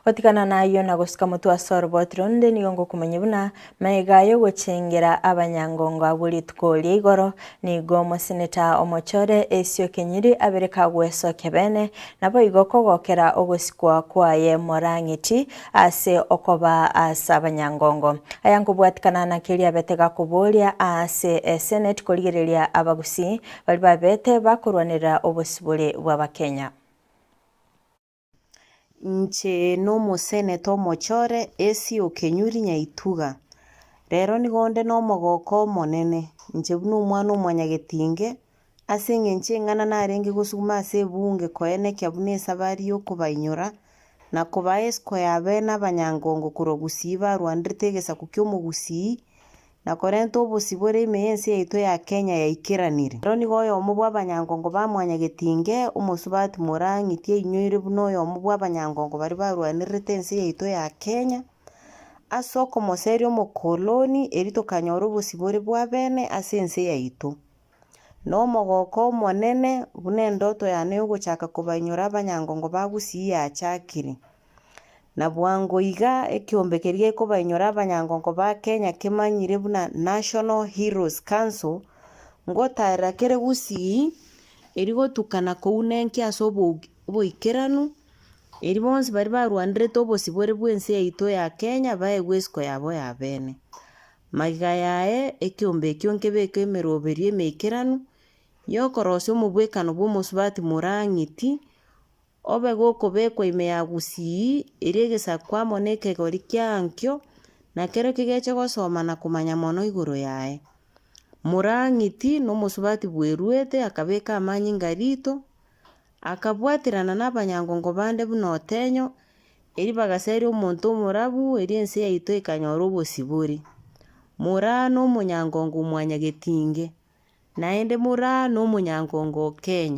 Gotigana nayio na gosuka motwe ase oroboti ronde nigo ngokomanya buna magega y'ogochengera abanyangongo abwo rituko ria igoro nigo omoseneta omochore Esio Kenyiri abere kagwesokia bene naboigo kogokera ogosikwa kwaye Morang'iti ase okoba ase abanyangongo. Aya nkobwatikana na keria abete gakoboria ase eseneti korigereria abagusii baria babete bakorwanerera obosibore bw'abakenya. Inche nomoseneta omochore, Essie Okenyuri Nyaituga. Rero nigo onde nomogoko omonene, inche buna omwana omwanyagetinge, ase eng'encho eng'ana narenge gosuguma ase ebunge koenekia buna esabari y'okobainyora na kobaa esiko ya bene abanyangongo korwa Gusii barwanderete egesaku ki'omogusii na korenta obosibore ime y'ense yaito ya Kenya yaikeranire. Ero nigo oyomo bw'abanyangongo ba Mwanyagetinge, omosubati Morang'iti ainyoire buna oyomo bw'abanyangongo baria barwanererete ense yaito ya Kenya, ase okomoseria omokoloni erio tokanyora obosibore bwa bene ase ense yaito. Na omogoko omonene buna endoto yane yogochaka kobainyora abanyangongo ba Gusii yachakire. Na bwango iga ekiombe keria gekobainyora abanyangongo ba Kenya kemanyire buna National Heroes Council, ngotaerera kere Gusii, erio gotukana kounenkia ase oboikeranu, erio bonsi baria barwanerete obosibore bw'ense yaito ya Kenya baegwe esiko yabo ya bene. Magega yaye, ekiombe ekio nkebeke emeroberio emeikeranu, yokorosia omobwekano bw'omosubati Morang'iti, Obe gokobekwa ime ya Gusii, erio egesaku amo nekegori kia ankio, na kerokio geche gosoma na komanya mono igoro yaye. Morang'iti nomosubati bweruete akabeka amanyinga rito, akabwaterana nabanyangongo bande buna Otenyo, erio bagaseria omonto omorabu, erio ense yaito ekanyora obosibore. Moraa nomonyangongo omwanyagetinge, naende Moraa nomonyangongo o Kenya.